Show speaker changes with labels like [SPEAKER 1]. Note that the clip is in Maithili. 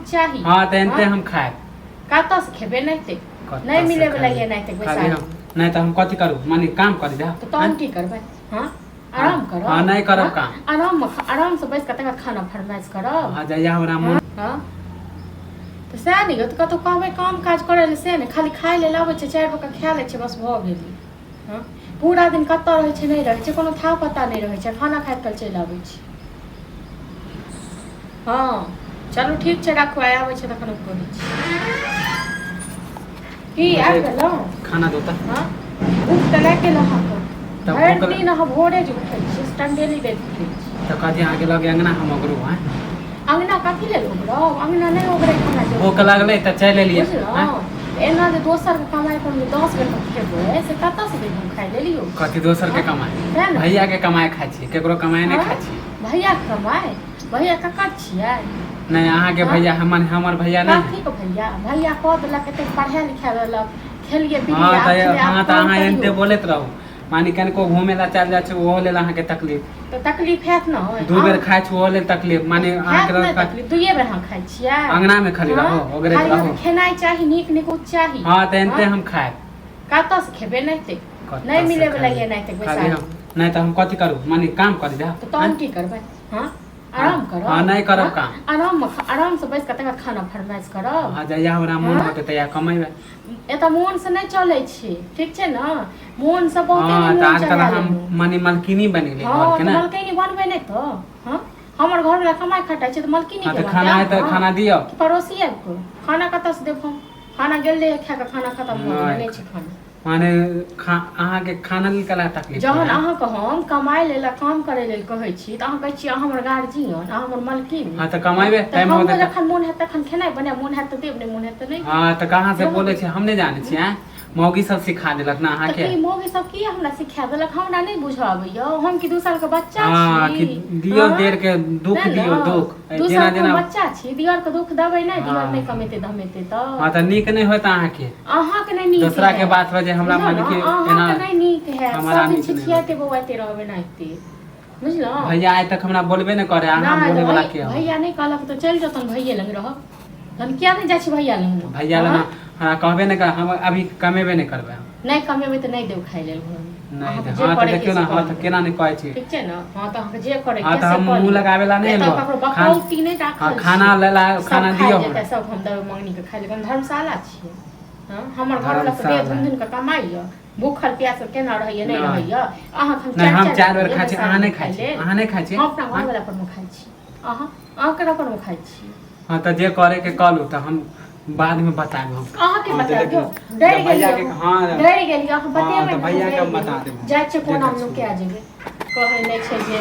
[SPEAKER 1] चाही।
[SPEAKER 2] हाँ तऽ एनते
[SPEAKER 1] हाँ?
[SPEAKER 2] हम खायब।
[SPEAKER 1] कतऽ से खेबे नहि ते?
[SPEAKER 2] कतऽ
[SPEAKER 1] नहि
[SPEAKER 2] से
[SPEAKER 1] मिले वाला
[SPEAKER 2] खायब?
[SPEAKER 1] ये नहि ते
[SPEAKER 2] खाली
[SPEAKER 1] बैसारी।
[SPEAKER 2] हम नहि तऽ हम कथी करू, माने काम करी जा।
[SPEAKER 1] तऽ तहन की करबै? हाँ, आराम करब?
[SPEAKER 2] हाँ, नहि करब
[SPEAKER 1] हाँ?
[SPEAKER 2] काम।
[SPEAKER 1] आराम आराम से बैस कऽ तकर खाना फरमाइश करब?
[SPEAKER 2] हाँ, जहिया हमरा मन।
[SPEAKER 1] हाँ, तऽ सएह ने यौ, तऽ कतहु कहबै काम काज करै लए से नहि, खाली खाय लेल अबै छै, 4 बजे खा लै छै, बस भऽ गेलै। हँ, पूरा दिन कतऽ रहै छै, नहि रहै छै, कोनो था पता नहि रहै छै, खाना खाइत काल चलि आबै छै। हँ, चलू ठीक छै, राखू, आइ आबै छै तखन हम कहै छी। की आबि गेलहुँ?
[SPEAKER 2] खाना दो तऽ।
[SPEAKER 1] हँ, भूख तऽ लागि गेल अहाँके।
[SPEAKER 2] तऽ
[SPEAKER 1] भरि
[SPEAKER 2] भूख
[SPEAKER 1] दिन अहाँ भोरे जे उठै छी, टंडेली दैत उठै छी।
[SPEAKER 2] तऽ कहती अहाँके लगे अङ्गना हम ओगरू। हँ,
[SPEAKER 1] अङ्गना कथी लेल ओगरब? अङ्गना नहि ओगरै खाना जे
[SPEAKER 2] भूख लागलै तऽ चलि एलियै।
[SPEAKER 1] बुझलहुँ? एना जे दोसरके कमाइ पर जे 10 बेर खेबै से कतऽसँ देब हम खाइ लेल यौ?
[SPEAKER 2] कथी दोसरके कमाइ?
[SPEAKER 1] तेँ ने।
[SPEAKER 2] भैयाके कमाइ खाइ छी, केकरो कमाइ नहि
[SPEAKER 1] हँ?
[SPEAKER 2] खाइ छी।
[SPEAKER 1] भैयाके कमाइ? भैया ककर छियै?
[SPEAKER 2] नहि, अहाँके
[SPEAKER 1] हँ?
[SPEAKER 2] भैया हमर, हमर भैया नहि।
[SPEAKER 1] कथीके भैया? भैया कऽ देलक, एतेक पढ़ा लिखा देलक, खेलियै
[SPEAKER 2] हँ
[SPEAKER 1] पिलियै, आब
[SPEAKER 2] तऽ
[SPEAKER 1] खेलियै, आब
[SPEAKER 2] हँ तऽ
[SPEAKER 1] काम
[SPEAKER 2] अहाँ एनते
[SPEAKER 1] करियौ।
[SPEAKER 2] बोलैत रहू, माने कनिको घूमे ला चलि जाइ छै ओहो लेल अहाँके तकलीफ।
[SPEAKER 1] तऽ तकलीफ हैत ने?
[SPEAKER 2] 2 बेर खाइ छी ओहो लेल तकलीफ, माने
[SPEAKER 1] हैत
[SPEAKER 2] अहाँके
[SPEAKER 1] नहि तकलीफ? दुइए बेर अहाँ खाइ छियै?
[SPEAKER 2] अङ्गनामे खाली
[SPEAKER 1] हँ?
[SPEAKER 2] रहू, ओगरैत
[SPEAKER 1] खाली
[SPEAKER 2] रहू।
[SPEAKER 1] अहाँके खेनाइ चाही, नीक निकुत चाही।
[SPEAKER 2] हँ, तऽ एनते
[SPEAKER 1] हँ?
[SPEAKER 2] हम खायब।
[SPEAKER 1] कतऽ से खेबै नहि ते?
[SPEAKER 2] कतऽ
[SPEAKER 1] नहि
[SPEAKER 2] से
[SPEAKER 1] मिले वाला
[SPEAKER 2] खाली
[SPEAKER 1] ये नहि ते
[SPEAKER 2] खाली
[SPEAKER 1] बैसारी।
[SPEAKER 2] हम नहि तऽ हम कथी करू, माने काम करी जा।
[SPEAKER 1] तऽ तहन की करबै? हँ, आराम करब?
[SPEAKER 2] हाँ, नहि करब
[SPEAKER 1] हाँ?
[SPEAKER 2] काम।
[SPEAKER 1] आराम आराम से बैस कऽ तकर खाना फरमाइश करब?
[SPEAKER 2] हाँ, जहिया हमरा मन
[SPEAKER 1] हाँ?
[SPEAKER 2] होतै तहिया कमेबै।
[SPEAKER 1] एतऽ मोन से नहि चलै छै, ठीक छै ने? मोन से बहुते
[SPEAKER 2] हाँ
[SPEAKER 1] दिन
[SPEAKER 2] तऽ
[SPEAKER 1] मोन
[SPEAKER 2] आजकल
[SPEAKER 1] चला
[SPEAKER 2] हम
[SPEAKER 1] लेलहुँ।
[SPEAKER 2] माने मलकिनी बनि गेलियै
[SPEAKER 1] हँ
[SPEAKER 2] घरके
[SPEAKER 1] तऽ
[SPEAKER 2] ने।
[SPEAKER 1] मलकिनी बनबै नहि तऽ? हँ, हमर घरवला कमाइ खटाइ छै तऽ मलकिनी
[SPEAKER 2] हाँ
[SPEAKER 1] के
[SPEAKER 2] तऽ
[SPEAKER 1] बनतै
[SPEAKER 2] खाना है तऽ
[SPEAKER 1] अहाँ?
[SPEAKER 2] खाना दियौ।
[SPEAKER 1] कि पड़ोसी आबि कऽ खाना कतऽ से देब हम? खाना गेल रहै खाए कऽ, खाना खतम भऽ गेलै,
[SPEAKER 2] नहि।
[SPEAKER 1] नहि छै खाना।
[SPEAKER 2] माने खा अहाँके खाना लेल कला तकलीफ
[SPEAKER 1] जहन
[SPEAKER 2] है?
[SPEAKER 1] अहाँके हम कमाइ लेल आ काम करै लेल कहै छी तऽ अहाँ कहै छी अहाँ हमर गार्जियन, अहाँ हमर मलकिन।
[SPEAKER 2] हाँ तऽ कमेबै,
[SPEAKER 1] तऽ
[SPEAKER 2] टाइम
[SPEAKER 1] हमरो
[SPEAKER 2] होतै तऽ।
[SPEAKER 1] जखन मोन हैत तखन खेनाइ बनायब, मोन हैत तऽ देब, नहि मोन हैत तऽ नहि।
[SPEAKER 2] हाँ तऽ कहाँ से बोलै छी हम नहि जानै छी। आँय, मौगी सब सिखा देलक ने
[SPEAKER 1] तऽ
[SPEAKER 2] अहाँके?
[SPEAKER 1] की मौगी सब की हमरा सिखा देलक? हमरा नहि बुझऽ अबैया? हम कि 2 सालके बच्चा
[SPEAKER 2] हाँ
[SPEAKER 1] छी?
[SPEAKER 2] कि दियौ
[SPEAKER 1] हाँ?
[SPEAKER 2] देर के दुख
[SPEAKER 1] तेँ ने,
[SPEAKER 2] दियौ दुख
[SPEAKER 1] 2
[SPEAKER 2] जेना
[SPEAKER 1] सालके हम
[SPEAKER 2] जेना।
[SPEAKER 1] बच्चा छी? दिअरके दुख देबै नहि? दिअर
[SPEAKER 2] हाँ।
[SPEAKER 1] नहि कमेतै धमेतै तऽ?
[SPEAKER 2] हाँ तऽ नीक नहि होत अहाँके।
[SPEAKER 1] अहाँके नहि नीक
[SPEAKER 2] दोसरा के
[SPEAKER 1] हैत।
[SPEAKER 2] बात पर जे हमरा
[SPEAKER 1] बुझलहुँ
[SPEAKER 2] मन
[SPEAKER 1] ने?
[SPEAKER 2] के
[SPEAKER 1] अहाँके
[SPEAKER 2] एना
[SPEAKER 1] नहि नीक हैत।
[SPEAKER 2] हमरा
[SPEAKER 1] सब दिन
[SPEAKER 2] नीक नहि
[SPEAKER 1] छिछियाइते बौआइते रहबै नाहिते, बुझलहुँ?
[SPEAKER 2] भैया आइ तक हमरा बोलबे नहि करे, अहाँ
[SPEAKER 1] नहि
[SPEAKER 2] बोले
[SPEAKER 1] तऽ
[SPEAKER 2] वाला के हो?
[SPEAKER 1] भैया नहि कहलक तऽ चलि जेतन, भैये लग रहब तहन। किया नहि जाइ छी भैया लग?
[SPEAKER 2] भैया लग
[SPEAKER 1] हाँ?
[SPEAKER 2] हमरा कहबे नहि कर, हम अभी कमेबे नहि करबै हम।
[SPEAKER 1] नहि कमेबै तऽ नहि देब खाइ लेल घरमे?
[SPEAKER 2] नहि
[SPEAKER 1] अहाँके
[SPEAKER 2] तऽ
[SPEAKER 1] जे
[SPEAKER 2] हाँ तऽ
[SPEAKER 1] करैके
[SPEAKER 2] देखियौ
[SPEAKER 1] से
[SPEAKER 2] ने,
[SPEAKER 1] कऽ
[SPEAKER 2] हाँ तऽ
[SPEAKER 1] लिअ।
[SPEAKER 2] केना नहि कहै छी?
[SPEAKER 1] ठीक छै ने? हँ, तऽ अहाँके जे करैके
[SPEAKER 2] हाँ तऽ
[SPEAKER 1] से
[SPEAKER 2] हम
[SPEAKER 1] कऽ
[SPEAKER 2] मुँह
[SPEAKER 1] लिअ।
[SPEAKER 2] लगाबे ला नहि
[SPEAKER 1] एतऽ
[SPEAKER 2] एलहुँ।
[SPEAKER 1] ककरो बकौती नहि
[SPEAKER 2] हाँ
[SPEAKER 1] राखल
[SPEAKER 2] खाना
[SPEAKER 1] छै।
[SPEAKER 2] लेला
[SPEAKER 1] सब
[SPEAKER 2] खाना
[SPEAKER 1] खाइ
[SPEAKER 2] दियौ
[SPEAKER 1] जेतै
[SPEAKER 2] हमरा।
[SPEAKER 1] सब हम देबै मंगनी के खाइ लेल? हम धर्मशाला छियै? हँ, हमर घरवला तऽ देह
[SPEAKER 2] धर्मशाला।
[SPEAKER 1] धुन धुन कऽ कमाइया, भूखल प्यासल केना रहैया नहि
[SPEAKER 2] नहि।
[SPEAKER 1] रहैया, अहाँके हम
[SPEAKER 2] नहि
[SPEAKER 1] चारि
[SPEAKER 2] हम
[SPEAKER 1] चारि
[SPEAKER 2] 4 बेर
[SPEAKER 1] देबै
[SPEAKER 2] खाइ छी, अहाँ
[SPEAKER 1] बैसारीमे
[SPEAKER 2] नहि खाइ
[SPEAKER 1] खाइ
[SPEAKER 2] छी?
[SPEAKER 1] लेल?
[SPEAKER 2] अहाँ नहि खाइ छी?
[SPEAKER 1] हम अपना
[SPEAKER 2] हाँ?
[SPEAKER 1] घरवला पर मे खाइ छी, अहाँ अहाँ केकरा पर मे खाइ छी?
[SPEAKER 2] हाँ तऽ जे करे के कहलू तऽ हम बाद में बतायब हम।
[SPEAKER 1] अहाँके
[SPEAKER 2] हाँ, तऽ
[SPEAKER 1] बतायब
[SPEAKER 2] देखियौ,
[SPEAKER 1] यौ, डरि
[SPEAKER 2] जब भैया
[SPEAKER 1] गेलियै
[SPEAKER 2] के
[SPEAKER 1] हम।
[SPEAKER 2] हाँ
[SPEAKER 1] डरि गेलियै अहाँ
[SPEAKER 2] हाँ
[SPEAKER 1] बतेबै
[SPEAKER 2] तऽ
[SPEAKER 1] ने,
[SPEAKER 2] भैया
[SPEAKER 1] हम
[SPEAKER 2] के हम
[SPEAKER 1] डरि
[SPEAKER 2] बता
[SPEAKER 1] गेलियै।
[SPEAKER 2] देब।
[SPEAKER 1] जाइ छियै कोना
[SPEAKER 2] देखै
[SPEAKER 1] नुका
[SPEAKER 2] छी।
[SPEAKER 1] जेबै, कहै नहि छै जे